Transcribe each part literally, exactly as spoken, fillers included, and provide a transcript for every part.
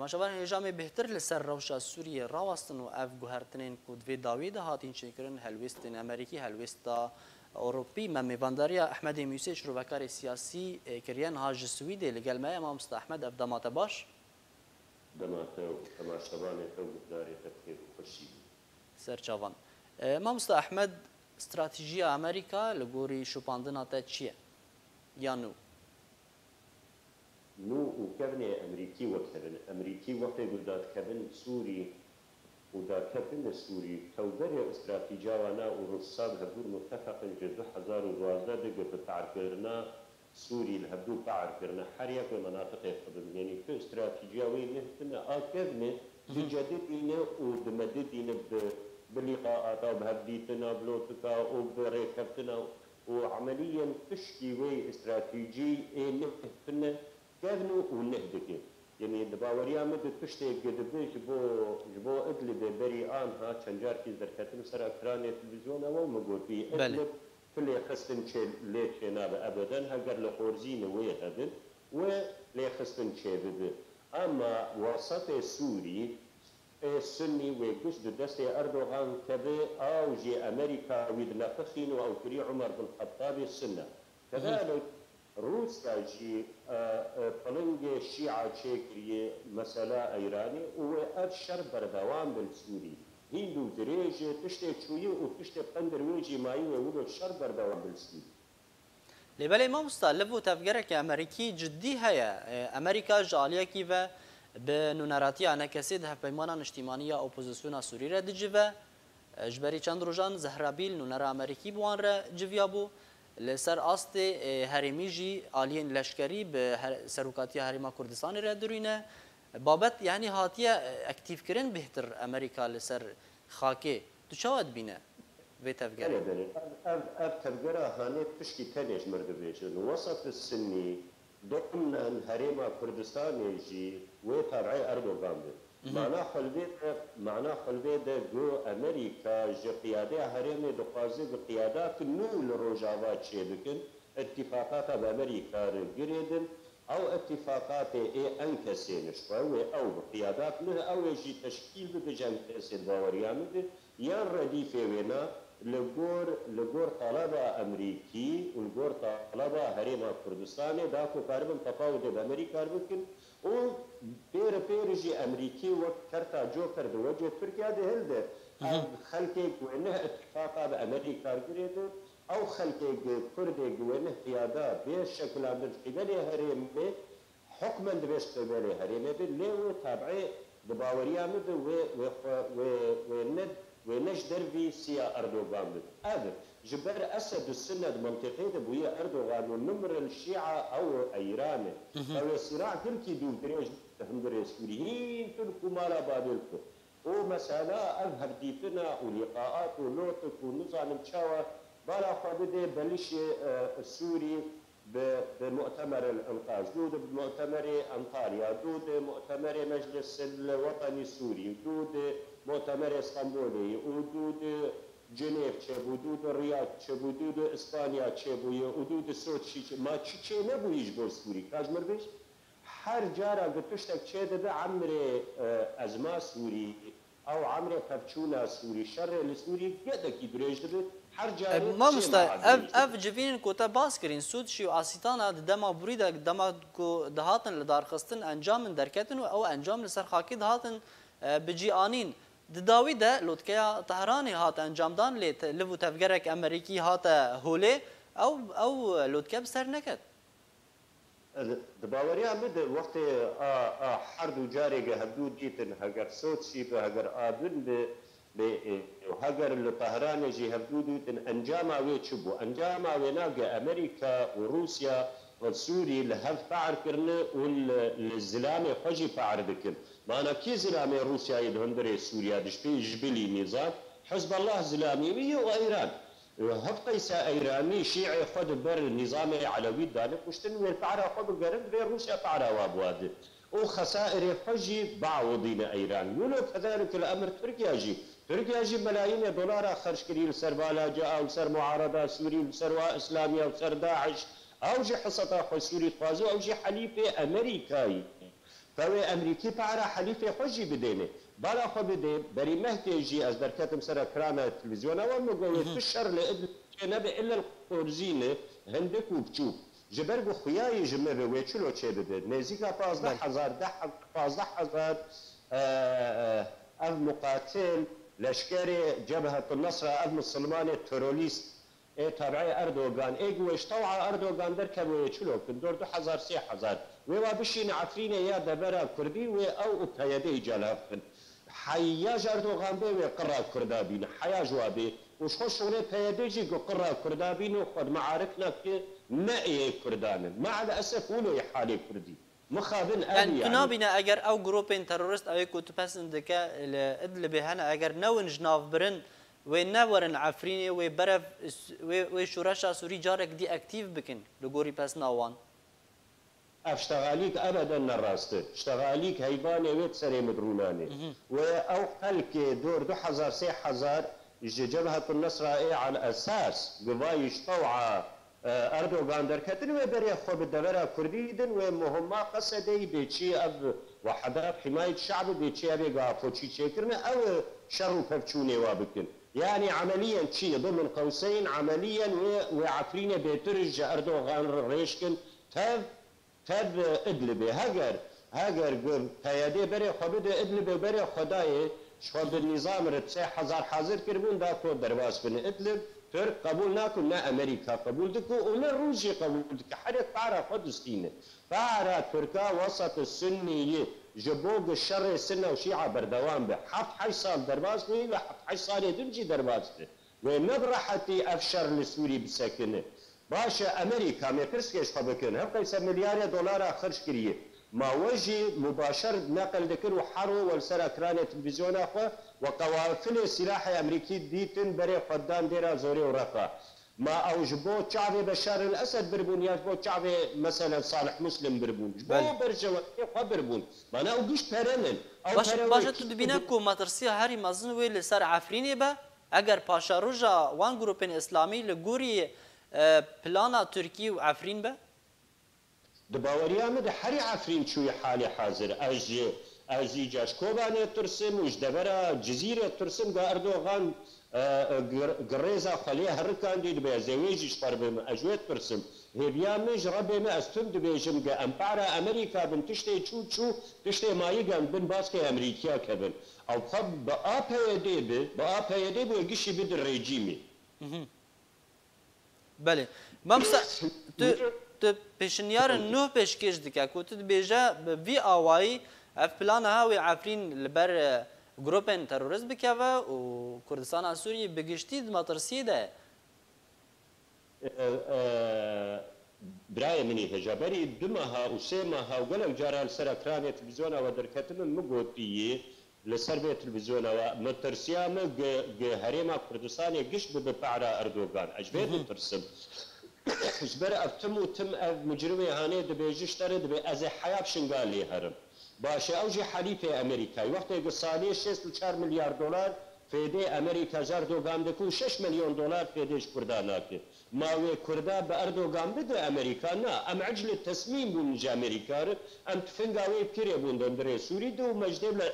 Temaşevanên hêja, em ê bêhtir li ser rewşa Sûriyê rawestin û ev guhertinên ku di vê dawiyê de hatin çêkirin, helwêstên Amerîkî, helwêsta Ewropî, me mêvandariya Ehmedê Mûsê, şirovekarê siyasî, e, kiriye. Niha ji Swîdê li gel me ye. Mamosta Ehmed, ev dema te baş? Dema te û temaşevanê te û guhdarê te bi xêr û xweşî bin. Ser çavan. E, Mamosta Ehmed, stratejiya Amerîka li gorî şopandina te çi ye? Ya nû? Nû û kevnê Emerîkî wek hev in. Emerîkî wextê ku dadikevin Sûrî û daketine Sûrî, tewberê stratejiya wana û Rûsa bi hevdû mutefeq in ji du hezar û duwazdeh de ku bi te'rkirina Sûrî li hevdû te'rkirine, her yek wê menatiqê xwe bibin. Yanî tu stratejiya wê nihitine a kevnê, dicedidîne û dimedidîne bi, bi lîqaata û bi hevdîtina, bi lotika û bi rêkeftina û emeliyên piştî wê stratejî ê nihitine kevn û neh dike. Yanî di baweriya min de tiştê ku dibe ji bo, ji bo Idlibê berî anha çend carkî derketim ser ekranê televîzyona we û min gotî, Belê. Idlib tu lêxistin çê, lê çênabe ebeden, heger li Xorzînê wê hebin, wê lêxistin çêbibe. Ama wesetê Sûrî, ê Sunnî wê giş di destê Erdogan keve, aw jî Amerîka wî dinefixîn û ew kirî Umer bin Xettabê Sunne. Hı hı. Kedalik Rûsya jî, e, e, pilingê Şîa çêkiriye, mesela Eyranê, û wê ev şer berdewam bi li Sûrî. Hîn dû dirêj e, tiştê çûyî û tiştê qendir wê jî mayî wê wilo şer berdewam bi li Sûrî. Lê belê mamosta, liv û tevgereke Amerîkî cidî heye. E, Amerîka ji aliyekî ve bi nûneratiya ENKSê di Hevpeymana Niştîmanî ya Opozisyona Sûrî re dicive. E, ji berî çend rojan Zehra Bîl, nûnera Amerîkî bi wan re civiya bû. Li ser astê, e, herêmî jî aliyên leşkerî bi her-, serokatiya Herêma Kurdistanê re dirûyne. Babet, yanî hatiye, e, aktîfkirin bêhtir Amerîka li ser xakê. Tu çawa dibîne vê tevgerê? Belê, belê. Ev, ev, ev tevgera hanê piştî tenê ji mir dibêjin. Wesat Sinnî, Dimnen Herêma Kurdistanê jî wê tabi'ê Erdogan be. Mhm. Mana xwe li vê de, mana xwe li vê de ku Amerîka ji qiyadeya herêmê dixwaze ku qiyadat nû li Rojava çêbikin, îtîfaqata bi Amerîka re girêdin. Ew îtîfaqatê ê ENKSê ne ji xwe wê ew bi qiyadat nû, ew ê jî teşkîl bibe ji ENKSê di baweriya min de. Yan redîfê wêna li gor, li gor talaba Amerîkî û li gor talaba Herêma Kurdistanê da ku karibin tefawudê bi Amerîka re bikin û pêre pêre jî Amerîkî wek kerta Joker di wecê Tirkiya de hilde. Ev xelkê ku wê neh îtîfaqa bi Amerîka re girêdin, ew xelkê ku Kurdê ku wê neh qiyada bê şekilandin ji qîbelê herêmê, hukmen divê ji qîbelê herêmê be, lê wê tabi'ê di baweriya min de wê, wê xwe, wê, wê ne, wê ne ji dervî siya Erdogan be. Ev, ji ber Esed û Sunne di mentiqê de bûye Erdogan û nimre li Şîa ew Eyran e. Mhm. Ew ê sîra girkî dû dirêj di hundirê Sûrî. Hîn tu li ku mala Babêl ku. Û mesela ev hevdîtina û lîqaat û lotik û nizanim çawa bala xwe bidê belişê, e, Sûrî bi, bi mu'temerê li Enqaz, dû di mu'temerê Antalya, dû di mu'temerê Meclis li Wetenî Sûrî, dû di mu'temerê Stenbolê û dû di Cenêv çêbû, dû di Riyad çêbû, dû di Îspanya çêbûye û dû di Soçî çê-, ma çi çê nebûyî ji bo Sûrî? Ka ji mir bêj? Her cara ku tiştek çêdibe emrê, e, ezma Sûrî, ew emrê pevçûna Sûrî, şerê li Sûrî gelekî dirêj dibe, her carê E, çê Mamosta, ev, dirêj dibe. Ev civînên ku te bas kirîn, Sûdşî û Asîtana di dema borî de, dema ku dihatin li darxistin, encamin derketin û ew encam li ser xakê dihatin, e, bi cî anîn. Di dawî de lotkeya Tehranê hat encamdan, lê te-, liv û tevgerek Amerîkî hate holê, ew, ew lotke bi ser neket. Di baweriya min de wextê a, a her du carê ge hevdû dîtin, heger Soçî be, heger a din be, be, e, heger li Tehranê jî hevdû dîtin, encama wê çi bû? Encama wê na ge Amerîka û Rûsya û Sûrî li hev fe'r kirine û li, li zilamê xwe jî fe'r dikin. Mana kî zilamê Rûsyayê di hundirê Sûriya dişpê ji bilî nîzam? Hizbullah zilamê wî ye û Îran. Hev Qeysa Eyranî şî'ê xwe di ber nîzamê Elewî dane kuştin, wê pehra xwe bigerin, divê Rûsya pehra wa biwade. Û xesairê xwe jî biawidîne Eyran. Wilo kedalik li emir Tirkiya jî. Tirkiya jî melayînê dolara xerc kirî li ser valaca, ew li ser muarada Sûrî, li ser wa Îslamiya, li ser DAIŞ. Ew jî hiseta xwe Sûrî dixwaze, ew jî helîfê Amerîkayî. Fewê Emrîkî para helîfê xwe jî bidêne. Bala xwe bidê, berî mehkê jî ez derketim ser ekrana televîzyona we, min got, wê tu şer li Idlib çê nebe, illa li Qorzîn e, hindik û biçûk. Ji ber ku xuyayî ji me ve wê çilo çêbide. Nêzîka pazdeh hezar, deh hezar, pazdeh hezar, e, e, ev muqatil, leşkerê Cebhetun Nesra, ev misilmanê terorîst, ê tabiê Erdogan, ê ku wê ji tew'a Erdogan derkeve wê çilo kin, dor du hezar, sê hezar. Wê wa bişîne Efrînê ya devera Kurdî, wê ew û P Y D îca li hev kin. Heya ji Erdogan bê wê qira Kurda bîne, heya ji wa bê. Û ji xwe şûnê P Y D jî ku qira Kurda bîne û xwe di mearik nake, ne ê Kurdan in. Me'el esef wilo yê halê Kurdî. Mixabin ev Yani tu yani. nabîne eger ew grûpên terorist ew ê ku tu pesnd dike li Idlibê hene, eger newin ji nav birin, wê newerin Efrînê, wê berev, wê, wê şoreşa Sûrî carek dî aktîf bikin li gorî pesna wan? Ev ştegalîk ebeden ne rast e. Ştegalîk heyvanê wê di serê min rûnanê. Wê ew xelkê dor du hezar, sê hezar ji Cebhetun Nesra ê al esas givayî ji tew'a Erdogan derketin, wê berê xwe bi devera Kurdî din, wê muhimma Qesedeyî bê çi ev Wehedat Himayet Şe'bi bê çi ev ê gafoçî çêkirine, ew şer û pevçûnê wa bikin. Yani emeliyen çi ye? Bimin qewseyn emeliyen wê, wê Efrînê bêtir ji Erdogan re rêş kin, tev, tev Idlibê. Heger, heger ku P Y D berê xwe bide Idlibê û berê xwe dayê, Ji xwe bi nîzam re sê hezar hazir kiribûn, da ku derbas bin. Idlib, Tirk qebûl nakun, ne Amerîka qebûl dike û ne Rûs jî qebûl dike. Herek para xwe distîne. Para Tirka wesat Sunnî yî ji bo ku şerê Sunne û Şîa berdewam be. Heft heşt sal derbas bûyî ve heft heşt salê din jî derbas be. Wê ne bi rehetî ev şer li Sûrî bisekine. Baş e, Amerîka, em ê pirsgê ji xwe bikin, hevqeyse milyarê dolara xirc kiriye. Ma we jî mubaşer neqil dikir û her ro we li ser ekranê televîzyona xwe we qewafilê sîlahê Amerîkî dîtin berê xwe dan dêra Zorê û Reqa. Ma ew ji bo çavê Beşar el Esed biribûn ya ji bo çavê, meselen, Salih Muslim biribûn? Ji bo Belê. berjewendiyê xwe biribûn. Mana ew giş pere nin. Ew Baş, pere baş wê e, tu kî dibîne ku matirsiya herî mezin wê li ser Efrînê be? Eger paşeroja wan grûpên îslamî li gorî, e, plana Tirkî û Efrîn be? Di baweriya min de herî Efrîn çûyî halê hazir. Ez ji, ez îca ji Kobanê tirsim û ji devera Cizîrê tirsim, ga Erdogan, e, e, gir-, girêza xwe lê herikandî dibe, ez ê wê jî ji xwe re bim, ez ji wê tirsim. Hêviya min ji Rebê min, ez tim dibêjim, ga em para Amerîka bin, tiştê çû çû, tiştê mayî ga em bin baskê Amerîkiya kevin. Ew xwe bi A P Y D bi, bi A P Y D bi wê gişî bidin rejîmê. Belê. Mamosta, tu, tu pêşniyarên nû pêşkêş dike ku tu dibêje bi vî awayî ev plana ha wê Efrîn li ber, e, grûpên terorist bikeve û Kurdistana Sûriyê bi giştî di metirsiyê de ye. E, e, birayê min î hêja, berî du meha û sê meha û gelek cara li ser ekranê televîzyona we derketibin, min gotiyî, Li ser vê televîzyona we, min tirsiya min gi, gi Herêma Kurdistanê giş bibe para Erdogan. Ez ji vê ditirsim. Ji ber ev tim û tim ev mucrimê hanê dibêji ji te re dibê ez ê heya bi Şingalê herim. Baş e, ew jî helîfê Amerîkayê. Wextê gi salê şêst û çar milyar dolar fêdê Amerîka ji Erdogan dike û şeş milyon dolar fêdê ji Kurdan nake. Ma wê Kurda bi Erdogan bide Amerîka? Na, em eclê tesmîm bûn ji Amerîka re, em tifinga wê kirê bûn di hundirê Sûrî de û me ji dêvla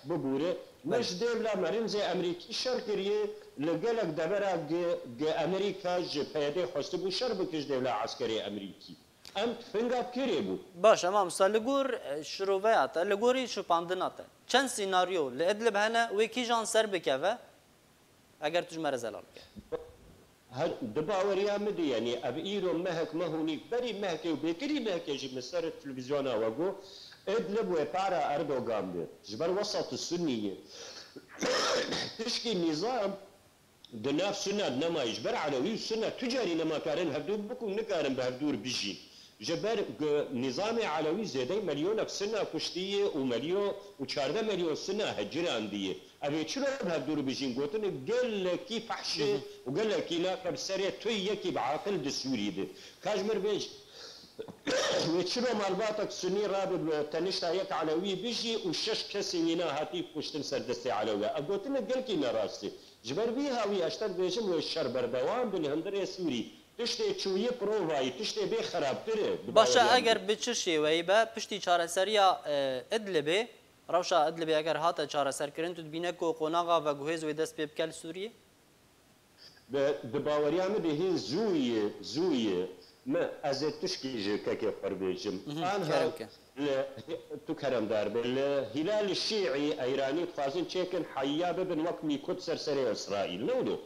bibûre. Me ji dêvla merinzê Amerîkî şer kiriye, li gelek devera gi, gi Amerîka ji P Y D xwestibû şer bike ji dêvla eskerê Amerîkî. Em tifinga kirê bûn. Baş e, mamosta, li gor, e, şiroveya te, li gorî şopandina te, çend senaryo li Idlib hene, wê kîjan ser bikeve? Eger tu ji me re zelal bike. Her, di baweriya min de, yanî ev îro mehek me hûnî, berî mehekê û bêtirî mehekê jî min ser televîzyona we got, Idlib wê para Erdogan be. Ji ber wesat Sunnî ye. Tişkî nîzam di nav Sunna de nema ye. Ji ber Elewî û Sunna tu carî nema karin hevdû bikun, nikarin bi hevdû re bijîn. Ji ber ku nîzamê Elewî zêdeyî melyonek Sunna kuştiye û melyon û çardeh melyon Sunna hecirandiye. Ev ê çilo bi hevdû re bijîn? Gotine gelekî fehş e û gelekî nake bi serê tu yekî bi aqil di Sûrî de. Ka ji mir bêj, wê çilo malbatek Sunnî rabe bi tenişta yek Elewî bijî û şeş kesê wîna hatî kuştin ser destê Elewî? Ev gotine gelkî nerast e. Ji ber vî hawî ez te dibêjim wê şer berdewam be li hundirê Sûrî. Tiştê çûyî provayî, tiştê bê xerabtir e. Baş e, eger bi çi şêweyî be, piştî çareseriya e, Idlibê, rewşa Idlibê eger hate çareserkirin, tu dibîne ku qonaxa veguhêz wê dest pê bike li Sûriyê? Bi, di baweriya min de hîn zû ye, zû ye. Min, ez ê tişkî ji kekê xwe re bêjim. Anha li, tu keremdar be, li Hîlalê Şîî Eyranî dixwazin çêkin, heya bibin wek mîkot ser serê Îsraîl. Ne wilo?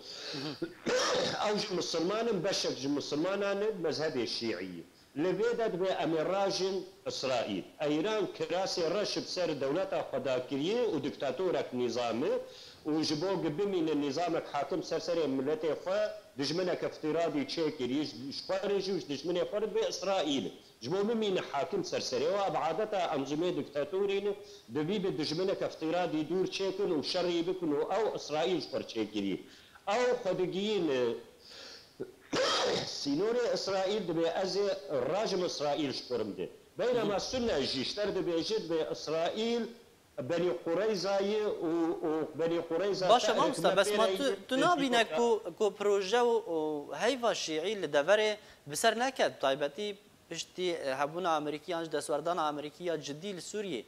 Ew jî misilman in, beşek ji misilmanan in, mezhebê Şîî. Li vê de dibê em ê rajin Îsraîl. Eyran kirasê reş bi ser dewleta xwe dakiriye û diktatorek nîzam e û ji bo ku bimîne nîzamek hakim ser serê miletê xwe, dijminek îftiradî çêkiriye, ji xwe re jî û ji dijminê xwe re dibê Îsraîl. Ji bo bimîne hakim ser serê we, ev adeta emzûmê diktatorî ne, divî bi dijminek îftiradî dûr çêkin û şerî bikin û ew Îsraîl ji xwe re çêkiriye. Ew xwe digihîne sînorê Îsraîl, dibê ez ê rajim Îsraîl ji xwe re bide. Beynema Sunne jî ji te re dibêje, dibê Îsraîl Benî Qureyza ye û, û Benî Qureyza... Baş e, mamosta, bes ma tu, tu nabîne ku, ku proje û, û heyva Şîî li deverê bi ser neket, taybetî piştî, e, hebûna Amerîkî yan ji destwerdana Amerîkî ya cidî li Sûriyê?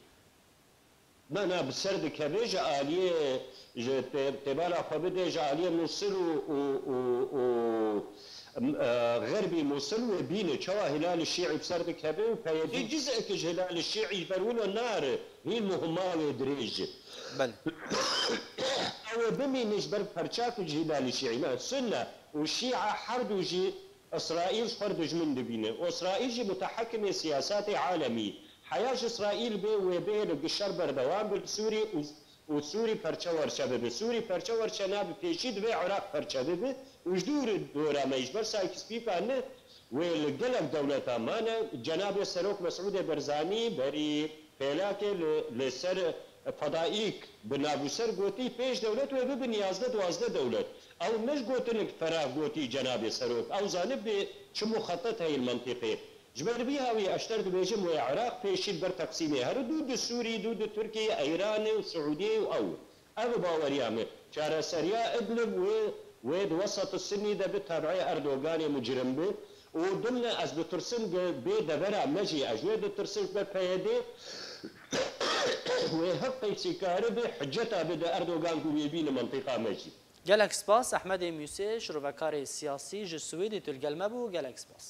Na, na, bi ser dikeve ji aliyê, ji tê-, têbara xwe bide ji aliyê Mûsil û, û, û, û, em, e, Xerbî Mûsil wê bîne. Çawa Hîlalê Şîî bi ser dikeve û P Y D ciz'eke ji Hîlalê Şîî ji ber wilo nare. Hîn muhima wê dirêj e. Belê. Ew ê bimîne ji ber perçak ji Hîlalê Şîî. Na, Sunne û Şîa her du jî Îsraîl ji xwe re dijmin dibîne. Û Îsraîl jî mutehekimê siyasatê alemî. Heya ji Îsraîl bê wê bê li gişer berdewam bi Sûrî û, û Sûrî perçe werçe bibe. Sûrî perçe werçe nabe, pêşî divê Iraq perçe bibe û ji dûr dora me ji ber Sykes-Picot ne, wê li gelek dewleta mane. Cenabê Serok Mesûdê Berzanî berî pêlakê li, li ser fedaîk bi navûser gotî, pênc dewlet wê bibin yazdeh duwazdeh dewlet. Ew ne ji gotinek ferah gotî cenabê Serok. Ew zanibê çi muxetet heye li mentiqê. Ji ber vî hawî ez ji te re dibêjim, wê Iraq pêşî li ber teqsîmê here, du di Sûrî, du di Tirkiyê, Eyranê û Siûdiyê û ew. Ev baweriya min. Çareseriya Idlib wê, wê di wesat Sinnî de bi tabiê Erdoganê mucrim bi û dimne ez ditirsim ku bê devera me jî, ez wê ditirsim ji ber P Y D wê hiqîsîkari bi hiceta bide Erdogan ku wê bîne mentiqa me jî. Gelek spas Ehmedê Mûsê, şirovekarê siyasî ji Swêdê tu li gel me bû. Gelek spas.